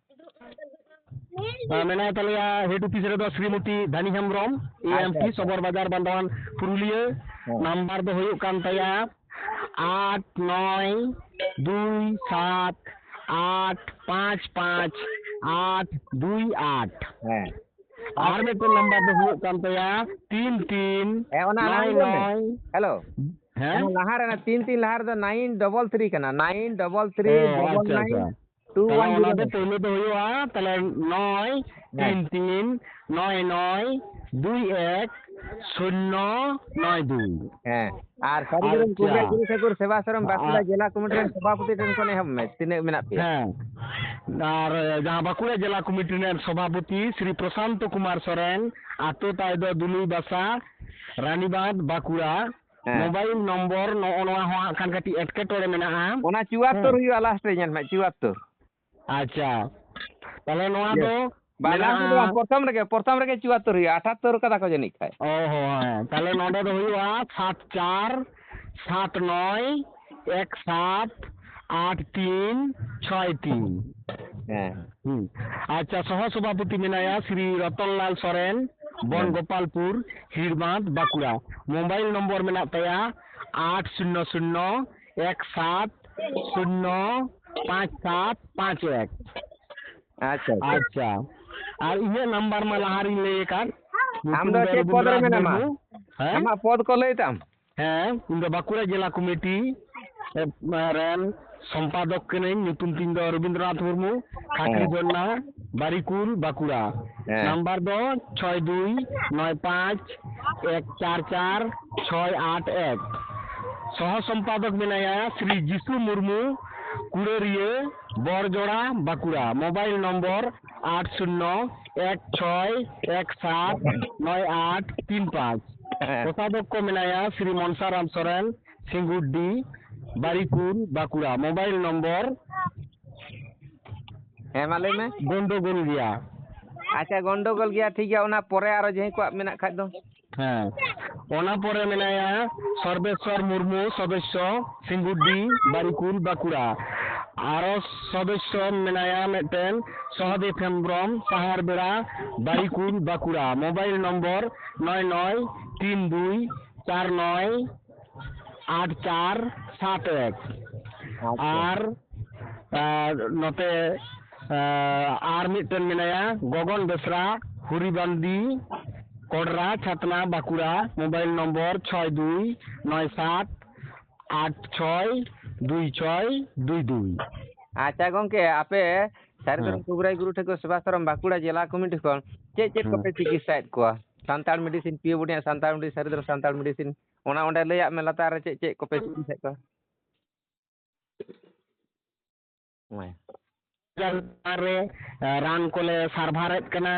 ᱟᱨ ᱢᱮᱱᱟᱭ ᱛᱟᱞᱮᱭᱟ ᱦᱮᱰ ᱚᱯᱷᱤᱥ ᱨᱮᱫᱚ ᱥᱨᱤᱢᱚᱛᱤ ᱫᱷᱟᱱᱤ ᱦᱮᱢᱵᱨᱚᱢ, ᱟᱪᱪᱷᱟ, ᱮ ᱮᱢ ᱯᱤ, ᱟᱪᱪᱷᱟ᱾ ᱥᱚᱫᱚᱨ ᱵᱟᱡᱟᱨ ᱵᱟᱱᱫᱷᱣᱟᱱ, ᱯᱩᱨᱩᱞᱤᱭᱟᱹ᱾ ᱦᱮᱸ᱾ ᱱᱟᱢᱵᱟᱨ ᱫᱚ ᱦᱩᱭᱩᱜ ᱠᱟᱱ ᱛᱟᱭᱟ ᱟᱴ ᱱᱚᱭ ᱫᱩᱭ ᱥᱟᱛ ᱟᱴ ᱯᱟᱸᱪ ᱯᱟᱸᱪ ᱟᱴ ᱫᱩᱭ ᱟᱴ᱾ ᱦᱮᱸ᱾ ᱟᱨ ᱢᱤᱫᱴᱮᱱ ᱱᱟᱢᱵᱟᱨ ᱫᱚ ᱦᱩᱭᱩᱜ ᱠᱟᱱ ᱛᱟᱭᱟ ᱛᱤᱱ ᱛᱤᱱ ᱦᱮᱸ, ᱚᱱᱟ, ᱚᱱᱟ ᱱᱚᱭ ᱞᱟᱹᱭ ᱢᱮ᱾ ᱱᱚᱭ᱾ ᱦᱮᱞᱳ᱾ ᱦᱮᱸ? ᱚᱱᱟ ᱞᱟᱦᱟ ᱨᱮ ᱚᱱᱟ ᱛᱤᱱ ᱛᱤᱱ ᱞᱟᱦᱟ ᱨᱮᱫᱚ ᱱᱟᱭᱤᱱ ᱰᱚᱵᱚᱞ ᱛᱷᱨᱤ ᱠᱟᱱᱟ, ᱱᱟᱭᱤᱱ ᱰᱚᱵᱚᱞ ᱛᱷᱨᱤ ᱚ, ᱰᱚᱵᱚᱞ ᱟᱪᱪᱷᱟ, ᱱᱟᱭᱤᱱ ᱟᱪᱪᱷᱟ᱾ ᱴᱩ ᱛᱟᱦᱞᱮ ᱚᱣᱟᱱ ᱚᱱᱟ ᱡᱤᱨᱳ ᱫᱚ ᱱᱟᱭᱤᱱ᱾ ᱯᱳᱭᱞᱳ ᱫᱚ ᱦᱩᱭᱩᱜᱼᱟ, ᱛᱟᱦᱞᱮ ᱱᱚᱭ ᱦᱮᱸ᱾ ᱛᱤᱱ ᱛᱤᱱ ᱱᱚᱭ ᱱᱚᱭ ᱫᱩᱭ ᱮᱠ ᱥᱩᱱᱱᱚ ᱱᱚᱭ ᱫᱩᱭ᱾ ᱦᱮᱸ, ᱟᱨ ᱥᱟᱹᱨᱤ ᱫᱷᱚᱨᱚᱢ ᱟᱪᱪᱷᱟ᱾ ᱠᱩᱵᱨᱟᱹᱭ ᱜᱩᱨᱩ ᱴᱷᱟᱹᱠᱩᱨ ᱥᱮᱵᱟ ᱟᱥᱨᱚᱢ ᱵᱟᱸᱠᱩᱲᱟ ᱟᱨ ᱡᱮᱞᱟ ᱠᱚᱢᱤᱴᱤ ᱨᱮᱱ ᱥᱚᱵᱷᱟᱯᱚᱛᱤ ᱴᱷᱮᱱ ᱠᱷᱚᱱ ᱮᱦᱚᱵ ᱢᱮ, ᱛᱤᱱᱟᱹᱜ ᱢᱮᱱᱟᱜ ᱯᱮᱭᱟ? ᱦᱮᱸ, ᱟᱨ ᱡᱟᱦᱟᱸ ᱵᱟᱸᱠᱩᱲᱟ ᱡᱮᱞᱟ ᱠᱚᱢᱤᱴᱤ ᱨᱮᱱ ᱥᱚᱵᱷᱟᱯᱚᱛᱤ ᱥᱨᱤ ᱯᱨᱚᱥᱟᱱᱛᱚ ᱠᱩᱢᱟᱨ ᱥᱚᱨᱮᱱ, ᱟᱛᱳ ᱛᱟᱭ ᱫᱚ ᱫᱩᱞᱩᱭ ᱵᱟᱥᱟ, ᱨᱟᱱᱤᱵᱟᱸᱫᱷ, ᱵᱟᱸᱠᱩᱲᱟ᱾ ᱦᱮᱸ᱾ ᱢᱳᱵᱟᱭᱤᱞ ᱱᱚᱢᱵᱚᱨ ᱱᱚᱜᱼᱚ ᱱᱚᱣᱟ ᱦᱚᱸ ᱦᱟᱸᱜ ᱠᱷᱟᱱ ᱠᱟᱹᱴᱤᱡ ᱮᱴᱠᱮᱴᱚᱬᱮ ᱢᱮᱱᱟᱜᱼᱟ᱾ ᱚᱱᱟ ᱪᱩᱣᱟᱛᱛᱳᱨ ᱦᱮᱸ᱾ ᱦᱩᱭᱩᱜᱼᱟ, ᱞᱟᱥᱴ ᱨᱮ ᱧᱮᱞ ᱢᱮ, ᱪᱩᱣᱟᱛᱛᱳᱨ᱾ ᱟᱪᱪᱷᱟ, ᱛᱟᱦᱞᱮ ᱱᱚᱣᱟ ᱤᱭᱟᱹ, ᱫᱚ ᱵᱟᱝ, ᱞᱟᱥᱴ ᱨᱮᱫᱚ ᱵᱟᱝ, ᱢᱮᱱᱟᱜᱼᱟ᱾ ᱯᱨᱚᱛᱷᱚᱢ ᱨᱮᱜᱮ, ᱯᱨᱚᱛᱷᱚᱢ ᱨᱮᱜᱮ ᱪᱩᱣᱟᱛᱛᱳᱨ ᱦᱩᱭᱩᱜᱼᱟ, ᱟᱴᱷᱟᱛᱛᱳᱨ ᱠᱟᱫᱟ ᱠᱚ ᱡᱟᱹᱱᱤᱡ ᱠᱷᱟᱡ᱾ ᱚ ᱦᱚᱸ, ᱦᱮᱸ᱾ ᱛᱟᱦᱞᱮ ᱱᱚᱰᱮ ᱫᱚ ᱦᱩᱭᱩᱜᱼᱟ ᱥᱟᱛ ᱪᱟᱨ ᱥᱟᱛ ᱱᱚᱭ ᱮᱠ ᱥᱟᱛ ᱟᱴ ᱛᱤᱱ ᱪᱷᱚᱭ ᱛᱤᱱ᱾ ᱦᱮᱸ᱾ ᱦᱩᱸ᱾ ᱟᱪᱪᱷᱟ, ᱥᱚᱦᱚ ᱥᱚᱵᱷᱟᱯᱚᱛᱤ ᱢᱮᱱᱟᱭᱟ ᱥᱨᱤ ᱨᱚᱛᱚᱱᱞᱟᱞ ᱥᱚᱨᱮᱱ, ᱵᱚᱱ ᱦᱮᱸ᱾ ᱜᱳᱯᱟᱞᱯᱩᱨ, ᱦᱤᱲᱵᱟᱸᱫ, ᱵᱟᱸᱠᱩᱲᱟ᱾ ᱢᱳᱵᱟᱭᱤᱞ ᱱᱚᱢᱵᱚᱨ ᱢᱮᱱᱟᱜ ᱛᱟᱭᱟ ᱟᱴ ᱥᱩᱱᱱᱚ ᱥᱩᱱᱱᱚ ᱮᱠ ᱥᱟᱛ ᱥᱩᱱᱱᱚ ᱯᱟᱸᱪ ᱥᱟᱛ ᱯᱟᱸᱪ ᱮᱠ᱾ ᱟᱪᱪᱷᱟ, ᱟᱪᱪᱷᱟ᱾ ᱟᱪᱪᱷᱟ, ᱟᱨ ᱤᱧᱟᱹᱜ ᱱᱟᱢᱵᱟᱨ ᱢᱟ ᱞᱟᱦᱟ ᱨᱤᱧ ᱞᱟᱹᱭ ᱟᱠᱟᱫ᱾ ᱟᱢ ᱫᱚ ᱧᱩᱛᱩᱢ ᱪᱮᱫ ᱯᱚᱫᱽ ᱨᱮ ᱨᱚᱵᱤᱱᱫᱨᱚᱱᱟᱛᱷ ᱢᱮᱱᱟᱢᱟ? ᱢᱩᱨᱢᱩ᱾ ᱦᱮᱸ? ᱟᱢᱟᱜ ᱯᱚᱫᱽ ᱠᱚ ᱞᱟᱹᱭ ᱛᱟᱢ? ᱦᱮᱸ, ᱤᱧ ᱫᱚ ᱵᱟᱸᱠᱩᱲᱟ ᱡᱮᱞᱟ ᱠᱚᱢᱤᱴᱤ, ᱮ, ᱨᱮᱱ ᱥᱚᱢᱯᱟᱫᱚᱠ ᱠᱟᱹᱱᱟᱹᱧ᱾ ᱧᱩᱛᱩᱢ ᱛᱤᱧ ᱫᱚ ᱨᱚᱵᱤᱱᱫᱨᱚᱱᱟᱛᱷ ᱢᱩᱨᱢᱩ, ᱠᱷᱟᱠᱲᱤ ᱦᱮᱸ᱾ ᱡᱷᱚᱨᱱᱟ, ᱵᱟᱨᱤᱠᱩᱞ, ᱵᱟᱸᱠᱩᱲᱟ᱾ ᱦᱮᱸ᱾ ᱱᱟᱢᱵᱟᱨ ᱫᱚ ᱪᱷᱚᱭ ᱫᱩᱭ ᱱᱚᱭ ᱯᱟᱸᱪ ᱮᱠ ᱪᱟᱨ ᱪᱟᱨ ᱪᱷᱚᱭ ᱟᱴ ᱮᱠ᱾ ᱥᱚᱦᱚ ᱥᱚᱢᱯᱟᱫᱚᱠ ᱢᱮᱱᱟᱭᱟ ᱥᱨᱤ ᱡᱤᱥᱩ ᱢᱩᱨᱢᱩ, ᱠᱩᱲᱟᱹᱨᱤᱭᱟᱹ, ᱵᱚᱨᱡᱚᱲᱟ, ᱵᱟᱸᱠᱩᱲᱟ᱾ ᱢᱳᱵᱟᱭᱤᱞ ᱱᱚᱢᱵᱚᱨ ᱟᱴ ᱥᱩᱱᱱᱚ ᱮᱠ ᱪᱷᱚᱭ ᱮᱠ ᱥᱟᱛ ᱱᱚᱭ ᱟᱴ ᱛᱤᱱ ᱯᱟᱸᱪ᱾ ᱦᱮᱸ᱾ ᱠᱳᱥᱟᱫᱚᱠ ᱠᱚ ᱢᱮᱱᱟᱭᱟ ᱥᱨᱤ ᱢᱚᱱᱥᱟᱨᱟᱢ ᱥᱚᱨᱮᱱ, ᱥᱤᱝᱜᱩᱰᱰᱤ, ᱵᱟᱨᱤᱠᱩᱞ, ᱵᱟᱸᱠᱩᱲᱟ᱾ ᱢᱳᱵᱟᱭᱤᱞ ᱱᱚᱢᱵᱚᱨ ᱦᱮᱸ, ᱢᱟ ᱞᱟᱹᱭ ᱢᱮ᱾ ᱜᱚᱱᱰᱚᱜᱳᱞ ᱜᱮᱭᱟ᱾ ᱟᱪᱪᱷᱟ, ᱜᱚᱱᱰᱚᱜᱳᱞ ᱜᱮᱭᱟ, ᱴᱷᱤᱠ ᱜᱮᱭᱟ᱾ ᱚᱱᱟ ᱯᱚᱨᱮ ᱟᱨᱚ ᱡᱟᱦᱟᱸᱭ ᱠᱚᱣᱟᱜ ᱢᱮᱱᱟᱜ ᱠᱷᱟᱡ ᱫᱚ? ᱦᱮᱸ, ᱚᱱᱟ ᱯᱚᱨᱮ ᱢᱮᱱᱟᱭᱟ ᱥᱚᱨᱵᱮᱥᱣᱚᱨ ᱢᱩᱨᱢᱩ, ᱥᱚᱫᱚᱥᱥᱚ, ᱥᱤᱝᱜᱩᱰᱰᱤ, ᱵᱟᱨᱤᱠᱩᱞ, ᱵᱟᱸᱠᱩᱲᱟ᱾ ᱟᱨᱚ ᱥᱚᱫᱚᱥᱥᱚ ᱢᱮᱱᱟᱭᱟ ᱢᱤᱫᱴᱮᱱ ᱥᱚᱦᱚᱫᱮᱵ ᱦᱮᱢᱵᱨᱚᱢ, ᱥᱟᱦᱟᱨ ᱵᱮᱲᱟ, ᱵᱟᱨᱤᱠᱩᱞ, ᱵᱟᱸᱠᱩᱲᱟ᱾ ᱢᱳᱵᱟᱭᱤᱞ ᱱᱚᱢᱵᱚᱨ ᱱᱚᱭ ᱱᱚᱭ ᱛᱤᱱ ᱫᱩᱭ ᱪᱟᱨ ᱱᱚᱭ ᱟᱴ ᱪᱟᱨ ᱥᱟᱛ ᱮᱠ᱾ ᱟᱪᱪᱷᱟ᱾ ᱟᱨ, ᱟᱨ ᱱᱚᱛᱮ, ᱟᱨ ᱢᱤᱫᱴᱮᱱ ᱢᱮᱱᱟᱭᱟ ᱜᱚᱜᱚᱱ ᱵᱮᱥᱨᱟ, ᱦᱩᱨᱤᱵᱟᱱᱫᱤ, ᱠᱚᱰᱨᱟ, ᱪᱷᱟᱛᱱᱟ, ᱵᱟᱸᱠᱩᱲᱟ᱾ ᱢᱳᱵᱟᱭᱤᱞ ᱱᱚᱢᱵᱚᱨ ᱪᱷᱚᱭ ᱫᱩᱭ ᱱᱚᱭ ᱥᱟᱛ ᱟᱴ ᱪᱷᱚᱭ ᱫᱩᱭ ᱪᱷᱚᱭ ᱫᱩᱭ ᱫᱩᱭ᱾ ᱟᱪᱪᱷᱟ ᱜᱚᱝᱠᱮ, ᱟᱯᱮ ᱥᱟᱹᱨᱤ ᱦᱮᱸ᱾ ᱫᱷᱚᱨᱚᱢ ᱠᱩᱵᱨᱟᱭ ᱜᱩᱨᱩ ᱴᱷᱟᱹᱠᱩᱨ ᱥᱮᱵᱟᱥᱨᱚᱢ ᱵᱟᱸᱠᱩᱲᱟ ᱡᱮᱞᱟ ᱠᱚᱢᱤᱴᱤ ᱠᱷᱚᱱ ᱪᱮᱫ ᱪᱮᱫ ᱦᱮᱸ᱾ ᱠᱚᱯᱮ ᱪᱤᱠᱤᱛᱥᱟᱭᱮᱫ ᱠᱚᱣᱟ? ᱥᱟᱱᱛᱟᱲ ᱢᱮᱰᱤᱥᱤᱱ, ᱯᱤᱭᱳ ᱵᱚᱱᱤᱭᱟᱜ ᱥᱟᱱᱛᱟᱲ ᱢᱮᱰᱤᱥᱤᱱ, ᱥᱟᱹᱨᱤ ᱫᱷᱚᱨᱚᱢ ᱥᱟᱱᱛᱟᱲ ᱢᱮᱰᱤᱥᱤᱱ, ᱚᱱᱟ ᱚᱸᱰᱮ ᱞᱟᱹᱭᱟᱜ ᱢᱮ ᱞᱟᱛᱟᱨ ᱨᱮ ᱪᱮᱫ ᱪᱮᱫ ᱠᱚᱯᱮ ᱪᱤᱠᱤᱛᱥᱟᱭᱮᱫ ᱠᱚᱣᱟ? ᱦᱮᱸ᱾ ᱨᱮ, ᱨᱟᱱ ᱠᱚᱞᱮ ᱥᱟᱨᱵᱷᱟᱨᱮᱫ ᱠᱟᱱᱟ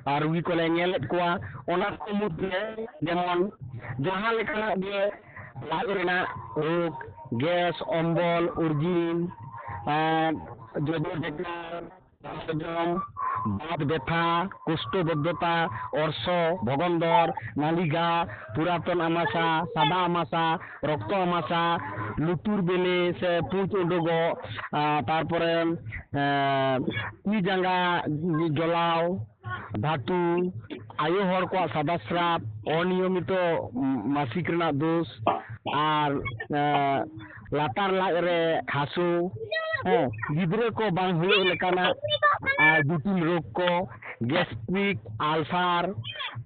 ᱟᱨ ᱨᱩᱜᱤ ᱠᱚᱞᱮ ᱧᱮᱞᱮᱫ ᱠᱚᱣᱟ᱾ ᱚᱱᱟ ᱠᱚ ᱢᱩᱫᱽᱨᱮ ᱡᱮᱢᱚᱱ ᱡᱟᱦᱟᱸ ᱞᱮᱠᱟᱱᱟᱜ ᱜᱮ ᱞᱟᱡ ᱨᱮᱱᱟᱜ ᱨᱳᱜᱽ, ᱜᱮᱥ, ᱚᱢᱵᱚᱞ, ᱩᱨᱡᱤᱱ, ᱮᱸ, ᱡᱚᱡᱚ ᱡᱮᱠᱟᱨ, ᱥᱟᱨᱡᱚᱢ, ᱵᱟᱛ ᱵᱮᱛᱷᱟ, ᱠᱳᱥᱴᱚᱵᱚᱫᱽᱫᱷᱚᱛᱟ, ᱚᱨᱥᱚ, ᱵᱷᱚᱜᱚᱱᱫᱚᱨ, ᱱᱟᱞᱤᱜᱟ, ᱯᱩᱨᱟᱛᱚᱱ ᱟᱢᱟᱥᱟ, ᱥᱟᱫᱟ ᱟᱢᱟᱥᱟ, ᱨᱚᱠᱛᱚ ᱟᱢᱟᱥᱟ, ᱞᱩᱛᱩᱨ ᱵᱮᱞᱮ ᱥᱮ ᱯᱩᱸᱡ ᱩᱰᱩᱠᱚᱜ, ᱟᱨ ᱛᱟᱨᱯᱚᱨᱮ, ᱮᱸ, ᱛᱤ ᱡᱟᱸᱜᱟ ᱡᱚᱞᱟᱣ, ᱫᱷᱟᱹᱛᱩ, ᱟᱭᱳ ᱦᱚᱲ ᱠᱚᱣᱟᱜ ᱥᱟᱫᱟ ᱥᱨᱟᱯ, ᱚᱱᱤᱭᱚᱢᱤᱛᱚ ᱢᱟᱥᱤᱠ ᱨᱮᱱᱟᱜ ᱫᱳᱥ, ᱟᱨ, ᱮᱸ, ᱞᱟᱛᱟᱨ ᱞᱟᱡ ᱨᱮ ᱦᱟᱹᱥᱩ, ᱦᱮᱸ, ᱜᱤᱫᱽᱨᱟᱹ ᱠᱚ ᱵᱟᱝ ᱦᱩᱭᱩᱜ ᱞᱮᱠᱟᱱᱟᱜ ᱟᱨ ᱡᱚᱴᱤᱞ ᱨᱳᱜᱽ ᱠᱚ, ᱜᱮᱥᱴᱨᱤᱠ, ᱟᱞᱥᱟᱨ,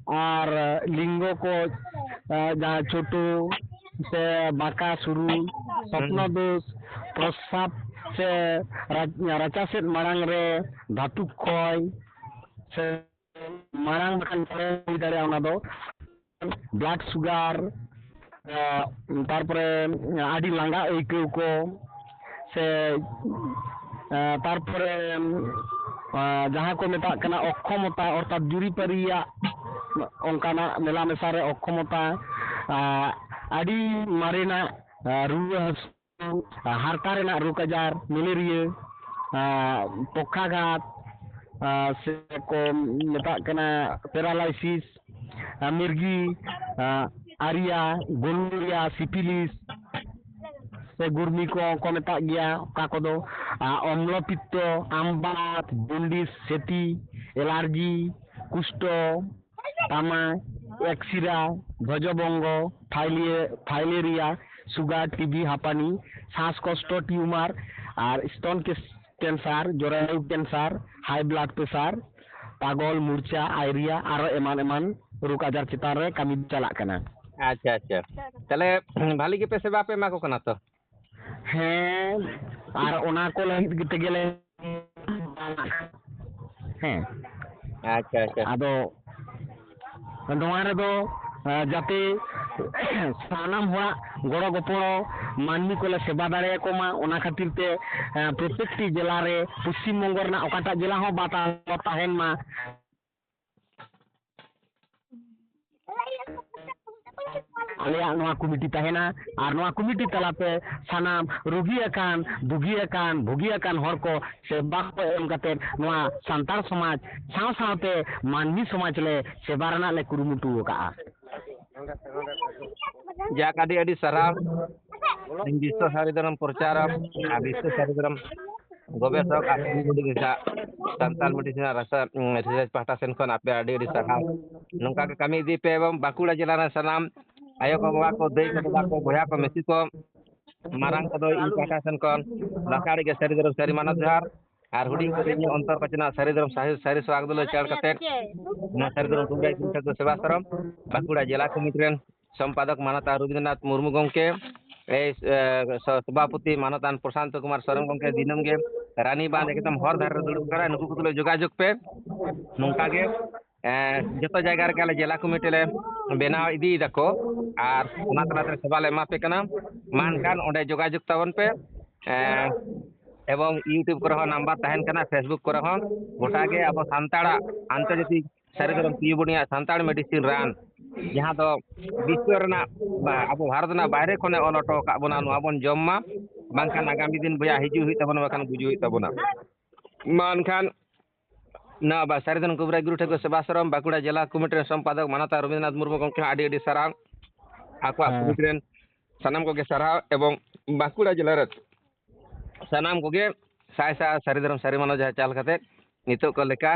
ᱟᱨ ᱞᱤᱝᱜᱚ ᱠᱚ, ᱟᱨ ᱡᱟᱦᱟᱸ ᱪᱷᱳᱴᱳ ᱥᱮ ᱵᱟᱸᱠᱟ ᱥᱩᱨᱩ, ᱥᱚᱯᱱᱚ ᱫᱳᱥ, ᱯᱨᱚᱥᱨᱟᱵ ᱥᱮ ᱨᱟ-, ᱨᱟᱪᱟ ᱥᱮᱫ ᱢᱟᱲᱟᱝ ᱨᱮ ᱫᱷᱟᱹᱛᱩ ᱠᱷᱚᱭ ᱥᱮ ᱢᱟᱲᱟᱝ ᱵᱟᱠᱷᱟᱱ ᱯᱚᱨᱮ ᱦᱩᱭ ᱫᱟᱲᱮᱭᱟᱜᱼᱟ ᱚᱱᱟ ᱫᱚ᱾ ᱵᱞᱟᱰ ᱥᱩᱜᱟᱨ, ᱛᱟᱨᱯᱚᱨᱮ ᱟᱹᱰᱤ ᱞᱟᱸᱜᱟ ᱟᱹᱭᱠᱟᱹᱣ ᱠᱚ, ᱥᱮ ᱛᱟᱨᱯᱚᱨᱮ ᱡᱟᱦᱟᱸ ᱠᱚ ᱢᱮᱛᱟᱜ ᱠᱟᱱᱟ ᱚᱠᱠᱷᱚᱢᱚᱛᱟ, ᱚᱨᱛᱷᱟᱛ ᱡᱩᱨᱤᱯᱟᱹᱨᱤᱭᱟᱜ ᱚᱱᱠᱟᱱᱟᱜ ᱢᱮᱞᱟ ᱢᱮᱥᱟ ᱨᱮ ᱚᱠᱠᱷᱚᱢᱚᱛᱟ, ᱟᱹᱰᱤ ᱢᱟᱨᱮᱱᱟᱜ ᱨᱩᱣᱟᱹ ᱦᱟᱹᱥᱩ, ᱦᱟᱨᱛᱟ ᱨᱮᱱᱟᱜ ᱨᱳᱜᱽ ᱟᱡᱟᱨ, ᱢᱮᱞᱮᱨᱤᱭᱟ, ᱯᱚᱠᱠᱷᱟᱜᱷᱟᱛ, ᱥᱮ ᱠᱚ ᱢᱮᱛᱟᱜ ᱠᱟᱱᱟ ᱯᱮᱨᱟᱞᱟᱭᱥᱤᱥ, ᱢᱤᱨᱜᱤ, ᱟᱨᱤᱭᱟ, ᱜᱳᱱᱳᱨᱤᱭᱟ, ᱥᱤᱯᱷᱤᱞᱤᱥ, ᱥᱮ ᱜᱩᱨᱢᱤ ᱠᱚ ᱠᱚ ᱢᱮᱛᱟᱜ ᱜᱮᱭᱟ, ᱚᱠᱟ ᱠᱚᱫᱚ ᱚᱢᱞᱚᱯᱤᱛᱛᱚ, ᱟᱢᱵᱟᱛ, ᱡᱚᱱᱰᱤᱥ, ᱥᱮᱛᱤ, ᱮᱞᱟᱨᱡᱤ, ᱠᱩᱥᱴᱚ, ᱛᱟᱢᱟ, ᱮᱠᱥᱤᱨᱟ, ᱫᱷᱚᱡᱚᱵᱚᱝᱜᱚ, ᱯᱷᱟᱭᱞᱤᱭᱮ-, ᱯᱷᱟᱭᱞᱮᱨᱤᱭᱟ, ᱥᱩᱜᱟᱨ, ᱴᱤᱵᱤ, ᱦᱟᱯᱟᱱᱤ, ᱥᱟᱥ ᱠᱚᱥᱴᱚ, ᱴᱤᱭᱩᱢᱟᱨ ᱟᱨ ᱥᱴᱳᱱ ᱠᱮᱥ-, ᱠᱮᱱᱥᱟᱨ, ᱡᱚᱨᱟᱭᱩ ᱠᱮᱱᱥᱟᱨ, ᱦᱟᱭ ᱵᱞᱟᱰ ᱯᱨᱮᱥᱟᱨ, ᱯᱟᱜᱚᱞ, ᱢᱩᱨᱪᱷᱟ, ᱟᱭᱨᱤᱭᱟ, ᱟᱨᱚ ᱮᱢᱟᱱ ᱮᱢᱟᱱ ᱨᱳᱜᱽ ᱟᱡᱟᱨ ᱪᱮᱛᱟᱱ ᱨᱮ ᱠᱟᱹᱢᱤ ᱪᱟᱞᱟᱜ ᱠᱟᱱᱟ᱾ ᱟᱪᱪᱷᱟ, ᱟᱪᱪᱷᱟ᱾ ᱛᱟᱦᱞᱮ ᱵᱷᱟᱞᱤ ᱜᱮᱯᱮ ᱥᱮᱵᱟ ᱯᱮ ᱮᱢᱟ ᱠᱚ ᱠᱟᱱᱟ ᱛᱚ? ᱦᱮᱸ, ᱟᱨ ᱚᱱᱟ ᱠᱚ ᱞᱟᱹᱜᱤᱫ ᱛᱮᱜᱮ ᱞᱮ, ᱦᱮᱸ᱾ ᱟᱪᱪᱷᱟ, ᱟᱪᱪᱷᱟ᱾ ᱟᱫᱚ ᱱᱚᱣᱟ ᱨᱮᱫᱚ, ᱟᱸ, ᱡᱟᱛᱮ ᱥᱟᱱᱟᱢ ᱦᱚᱲᱟᱜ ᱜᱚᱲᱚ ᱜᱚᱯᱚᱲᱚ ᱢᱟᱹᱱᱢᱤ ᱠᱚᱞᱮ ᱥᱮᱵᱟ ᱫᱟᱲᱮᱭᱟᱠᱚ ᱢᱟ, ᱚᱱᱟ ᱠᱷᱟᱹᱛᱤᱨ ᱛᱮ, ᱟᱸ, ᱯᱨᱚᱛᱮᱠᱴᱤ ᱡᱮᱞᱟ ᱨᱮ ᱯᱚᱥᱪᱤᱢ ᱵᱚᱝᱜᱚ ᱨᱮᱱᱟᱜ ᱚᱠᱟᱴᱟᱜ ᱡᱮᱞᱟ ᱦᱚᱸ ᱵᱟᱫ ᱟᱞᱚ ᱛᱟᱦᱮᱱ ᱢᱟ᱾ ᱟᱞᱮᱭᱟᱜ ᱱᱚᱣᱟ ᱠᱚᱢᱤᱴᱤ ᱛᱟᱦᱮᱱᱟ ᱟᱨ ᱱᱚᱣᱟ ᱠᱚᱢᱤᱴᱤ ᱛᱟᱞᱟᱛᱮ ᱥᱟᱱᱟᱢ ᱨᱩᱜᱤ ᱟᱠᱟᱱ, ᱵᱩᱜᱤ ᱟᱠᱟᱱ, ᱵᱩᱜᱤ ᱟᱠᱟᱱ ᱦᱚᱲ ᱠᱚ ᱥᱮᱵᱟ ᱠᱚ ᱮᱢ ᱠᱟᱛᱮ ᱱᱚᱣᱟ ᱥᱟᱱᱛᱟᱲ ᱥᱚᱢᱟᱡᱽ ᱥᱟᱶ ᱥᱟᱶᱛᱮ ᱢᱟᱹᱱᱢᱤ ᱥᱚᱢᱟᱡᱽ ᱞᱮ ᱥᱮᱵᱟ ᱨᱮᱱᱟᱜ ᱞᱮ ᱠᱩᱨᱩᱢᱩᱴᱩ ᱟᱠᱟᱫᱼᱟ᱾ ᱡᱟᱠ, ᱟᱹᱰᱤ ᱟᱹᱰᱤ ᱥᱟᱨᱦᱟᱣ᱾ ᱤᱧ ᱵᱤᱥᱥᱚ ᱥᱟᱹᱨᱤ ᱫᱷᱚᱨᱚᱢ ᱯᱨᱚᱪᱟᱨᱚᱠ ᱟᱨ ᱵᱤᱥᱥᱚ ᱥᱟᱹᱨᱤ ᱫᱷᱚᱨᱚᱢ ᱜᱚᱵᱮᱥᱚᱠ ᱟᱨ ᱥᱟᱱᱛᱟᱲ ᱢᱤᱰᱤᱭᱟ ᱨᱮᱱᱟᱜ ᱨᱟᱥᱟ-, ᱩᱸ, ᱨᱤᱥᱟᱨᱪ ᱯᱟᱦᱴᱟ ᱥᱮᱱ ᱠᱷᱚᱱ ᱟᱯᱮ ᱟᱹᱰᱤ ᱟᱹᱰᱤ ᱥᱟᱨᱦᱟᱣ᱾ ᱱᱚᱝᱠᱟ ᱜᱮ ᱠᱟᱹᱢᱤ ᱤᱫᱤ ᱯᱮ ᱮᱵᱚᱝ ᱵᱟᱸᱠᱩᱲᱟ ᱡᱮᱞᱟ ᱨᱮᱱ ᱥᱟᱱᱟᱢ ᱟᱭᱳ ᱠᱚ, ᱵᱟᱵᱟ ᱠᱚ, ᱫᱟᱹᱭ ᱠᱚ, ᱫᱟᱫᱟ ᱠᱚ, ᱵᱚᱭᱦᱟ ᱠᱚ, ᱢᱤᱥᱤ ᱠᱚ, ᱢᱟᱨᱟᱝ ᱠᱚᱫᱚ ᱤᱧ ᱯᱟᱦᱴᱟ ᱥᱮᱱ ᱠᱷᱚᱱ ᱞᱟᱥᱟᱲ ᱜᱮ ᱥᱟᱹᱨᱤ ᱫᱷᱚᱨᱚᱢ ᱥᱟᱹᱨᱤ ᱢᱟᱱᱚᱛ ᱡᱚᱦᱟᱨ, ᱟᱨ ᱦᱩᱰᱤᱧ ᱠᱚᱫᱚ ᱤᱧᱟᱹᱜ ᱚᱱᱛᱚᱨ ᱯᱟᱪᱷᱱᱟ ᱥᱟᱹᱨᱤ ᱫᱷᱚᱨᱚᱢ ᱥᱟᱹᱨᱤ ᱥᱟᱹᱨᱤ ᱥᱚᱦᱟᱜ ᱫᱩᱞᱟᱹᱲ ᱪᱟᱞ ᱠᱟᱛᱮ ᱱᱚᱣᱟ ᱥᱟᱹᱨᱤ ᱫᱷᱚᱨᱚᱢ ᱠᱩᱵᱨᱟᱭ ᱜᱩᱨᱩ ᱴᱷᱮᱱ ᱫᱚ ᱥᱮᱵᱟ ᱥᱟᱨᱚᱢ ᱵᱟᱸᱠᱩᱲᱟ ᱡᱮᱞᱟ ᱠᱚᱢᱤᱴᱤ ᱨᱮᱱ ᱥᱚᱢᱯᱟᱫᱚᱠ ᱢᱟᱱᱚᱛᱟᱱ ᱨᱚᱵᱤᱱᱫᱨᱚᱱᱟᱛᱷ ᱢᱩᱨᱢᱩ ᱜᱚᱢᱠᱮ, ᱮᱭ, ᱮ, ᱥᱚ-, ᱥᱚᱵᱷᱟᱯᱚᱛᱤ ᱢᱟᱱᱚᱛᱟᱱ ᱯᱨᱚᱥᱟᱱᱛᱚ ᱠᱩᱢᱟᱨ ᱥᱚᱨᱮᱱ ᱜᱚᱢᱠᱮ ᱫᱤᱱᱟᱹᱢ ᱜᱮ ᱨᱟᱱᱤᱵᱟᱸᱫᱷ ᱮᱠᱫᱚᱢ ᱦᱚᱨ ᱫᱷᱟᱨᱮ ᱨᱮ ᱫᱩᱲᱩᱵ ᱠᱟᱱᱟ, ᱱᱩᱠᱩ ᱠᱚ ᱛᱩᱞᱩᱡ ᱡᱳᱜᱟᱡᱳᱜᱽ ᱯᱮ᱾ ᱱᱚᱝᱠᱟ ᱜᱮ, ᱮ, ᱡᱚᱛᱚ ᱡᱟᱭᱜᱟ ᱨᱮᱜᱮ ᱟᱞᱮ ᱡᱮᱞᱟ ᱠᱚᱢᱤᱴᱤ ᱞᱮ ᱵᱮᱱᱟᱣ ᱤᱫᱤᱭᱮᱫᱟ ᱠᱚ, ᱟᱨ ᱚᱱᱟ ᱛᱟᱞᱟᱛᱮ ᱥᱮᱵᱟ ᱞᱮ ᱮᱢᱟ ᱯᱮ ᱠᱟᱱᱟ᱾ ᱢᱟ ᱮᱱᱠᱷᱟᱱ ᱚᱸᱰᱮ ᱡᱳᱜᱟᱡᱳᱜᱽ ᱛᱟᱵᱚᱱ ᱯᱮ᱾ ᱮ, ᱮᱵᱚᱝ YouTube ᱠᱚᱨᱮ ᱦᱚᱸ ᱱᱟᱢᱵᱟᱨ ᱛᱟᱦᱮᱱ ᱠᱟᱱᱟ, Facebook ᱠᱚᱨᱮ ᱦᱚᱸ᱾ ᱜᱚᱴᱟ ᱜᱮ ᱟᱵᱚ ᱥᱟᱱᱛᱟᱲᱟᱜ ᱟᱱᱛᱚᱨᱡᱟᱛᱤᱠ ᱥᱟᱹᱨᱤ ᱫᱷᱚᱨᱚᱢ ᱯᱤᱭᱩ ᱵᱚᱱᱤᱭᱟᱜ ᱥᱟᱱᱛᱟᱲ ᱢᱮᱰᱤᱥᱤᱱ ᱨᱟᱱ, ᱡᱟᱦᱟᱸ ᱫᱚ ᱵᱤᱥᱥᱚ ᱨᱮᱱᱟᱜ, ᱵᱟ, ᱟᱵᱚ ᱵᱷᱟᱨᱚᱛ ᱨᱮᱱᱟᱜ ᱵᱟᱭᱨᱮ ᱠᱷᱚᱱᱮ ᱚᱞ ᱦᱚᱴᱚ ᱟᱠᱟᱫ ᱵᱚᱱᱟ, ᱱᱚᱣᱟ ᱵᱚᱱ ᱡᱚᱢ ᱢᱟ, ᱵᱟᱝᱠᱷᱟᱱ ᱟᱜᱟᱢᱤ ᱫᱤᱱ ᱵᱚᱭᱦᱟ ᱦᱤᱡᱩᱜ ᱦᱩᱭᱩᱜ ᱛᱟᱵᱚᱱᱟ, ᱵᱟᱠᱷᱟᱱ ᱜᱩᱡᱩᱜ ᱦᱩᱭᱩᱜ ᱛᱟᱵᱚᱱᱟ᱾ ᱢᱟ ᱮᱱᱠᱷᱟᱱ ᱱᱚᱣᱟ ᱵᱟ-, ᱥᱟᱹᱨᱤ ᱫᱷᱚᱨᱚᱢ ᱠᱩᱵᱨᱟᱭ ᱜᱩᱨᱩ ᱴᱷᱮᱱ ᱠᱚ ᱥᱮᱵᱟ ᱥᱟᱨᱚᱢ, ᱵᱟᱸᱠᱩᱲᱟ ᱡᱮᱞᱟ ᱠᱚᱢᱤᱴᱤ ᱨᱮᱱ ᱥᱚᱢᱯᱟᱫᱚᱠ ᱢᱟᱱᱚᱛᱟᱱ ᱨᱚᱵᱤᱱᱫᱨᱚᱱᱟᱛᱷ ᱢᱩᱨᱢᱩ ᱜᱚᱢᱠᱮ ᱦᱚᱸ ᱟᱹᱰᱤ ᱟᱹᱰᱤ ᱥᱟᱨᱦᱟᱣ᱾ ᱟᱠᱚᱣᱟᱜ ᱦᱮᱸ᱾ ᱠᱚᱢᱤᱴᱤ ᱨᱮᱱ ᱥᱟᱱᱟᱢ ᱠᱚᱜᱮ ᱥᱟᱨᱦᱟᱣ, ᱮᱵᱚᱝ ᱵᱟᱸᱠᱩᱲᱟ ᱡᱮᱞᱟ ᱨᱮ ᱥᱟᱱᱟᱢ ᱠᱚᱜᱮ ᱥᱟᱭ ᱥᱟᱭ ᱥᱟᱹᱨᱤ ᱫᱷᱚᱨᱚᱢ ᱥᱟᱹᱨᱤ ᱢᱟᱱᱚᱛ ᱡᱟᱦᱟᱸ ᱪᱟᱞ ᱠᱟᱛᱮ ᱱᱤᱛᱚᱜ ᱠᱚ ᱞᱮᱠᱟ,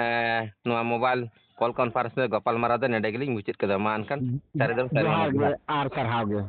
ᱮ, ᱱᱚᱣᱟ ᱢᱳᱵᱟᱭᱤᱞ ᱠᱚᱞ ᱠᱚᱱᱯᱷᱟᱨᱮᱱᱥ ᱨᱮ ᱜᱟᱯᱟᱞᱢᱟᱨᱟᱣ ᱫᱚ ᱱᱚᱰᱮ ᱜᱮᱞᱤᱧ ᱢᱩᱪᱟᱹᱫ ᱠᱮᱫᱟ᱾ ᱢᱟ ᱮᱱᱠᱷᱟᱱ ᱥᱟᱹᱨᱤ ᱫᱷᱚᱨᱚᱢ ᱥᱟᱹᱨᱤ ᱡᱚᱦᱟᱨ ᱢᱟᱱᱚᱛ ᱜᱮ ᱡᱚᱦᱟᱨ᱾ ᱟᱨ ᱥᱟᱨᱦᱟᱣ ᱜᱮ᱾